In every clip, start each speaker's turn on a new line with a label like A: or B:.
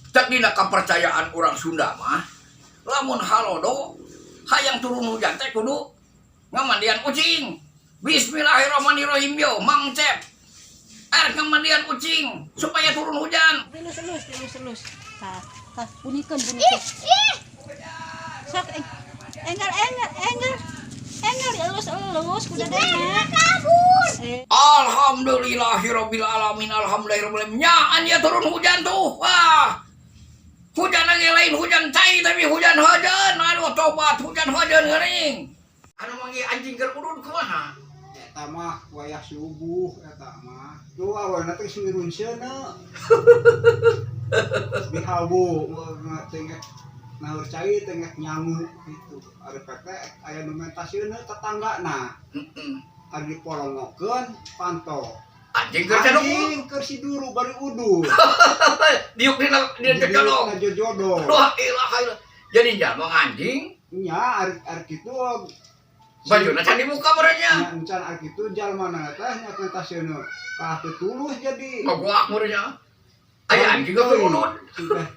A: Cek dina kepercayaan orang Sunda mah, lamun halodo hayang turun hujan teh kudu ngamandian ucing. Bismillahirrahmanirrahim, yo Mang Cep. Arek ngamandian ucing supaya turun hujan.
B: Elus elus, elus elus. Tah, tah, bunikeun, bunikeun. Sok enggal enggal enggal. Enggal elus elus kuda dena.
C: Kabur.
B: Eh,
A: Alhamdulillahirabbil alamin, alhamdulillahirabbil alamin. Nyaan ya turun hujan tuh. Wah. Hujan lagi, lain hujan cai tapi hujan hujan. Aduh, tobat, hujan hujan geuning. Anu manggih anjing keur udud kumaha?
D: Eta mah wayah subuh eta mah. Tuh awalna teh geus ngirunseuna. Dihawu teh naheur cai teh nyangu gitu. Ari teh aya nu menta seuneu tetanggana. Ari dipolongokeun panto.
A: Anjing keur cadok.
D: Anjing keur si duru bari udud.
A: Diuk dina dina cocodong.
D: Dina jojodong.
A: Wah, ilah ilah. Jadi jalma anjing
D: Nya ari ari kitu
A: bajuna can dibuka merenya.
D: Nya encan, ari kitu jalmana teh nya menta seuneu. Kalah teu tulus jadi.
A: Ngaguak merenya. Aya anjing keur udud.
D: Sudah.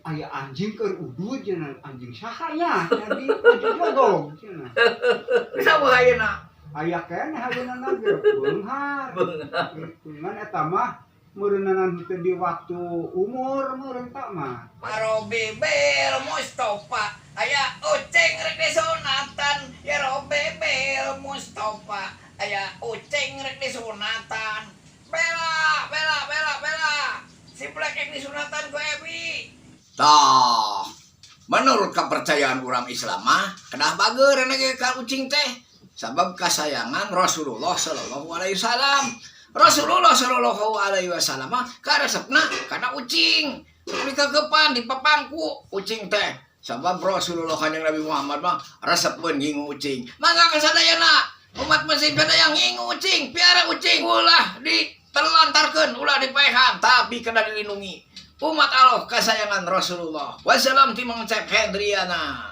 D: Aya anjing keur udud cenah, anjing saha nya jadi jojodong cenah.
A: Bisa bahayana.
D: Aya keneh ayeuna ge beunghar. Gitu. Ngan eta mah meureunana teu di waktu umur meureun tak mah.
A: Robi Bel Mustafa, aya ucing rek disunatan. Ya Robi Bel Mustafa, aya ucing rek disunatan. Bella, Bella, Bella, Bella, si Black yang disunatan ku Ebi. Tah, menurut kepercayaan orang Islam mah kedah bager ge ka ucing teh, sabab kasayangan Rasulullah sallallahu alaihi wasallam. Rasulullah sallallahu alaihi wasallam mah karesepna kana ucing. Dikekepan dipapangku ucing teh. Sabab Rasulullah, Kanjeng Nabi Muhammad mah resepeun ngingu ucing. Mangga kasadayana umat muslim kada yang ngingu ucing, piara ucing, ulah ditelantarkeun, ulah dipaehan, tapi kena dilindungi. Umat Allah kesayangan Rasulullah. Wassalam ti Mang Cep Hendriana.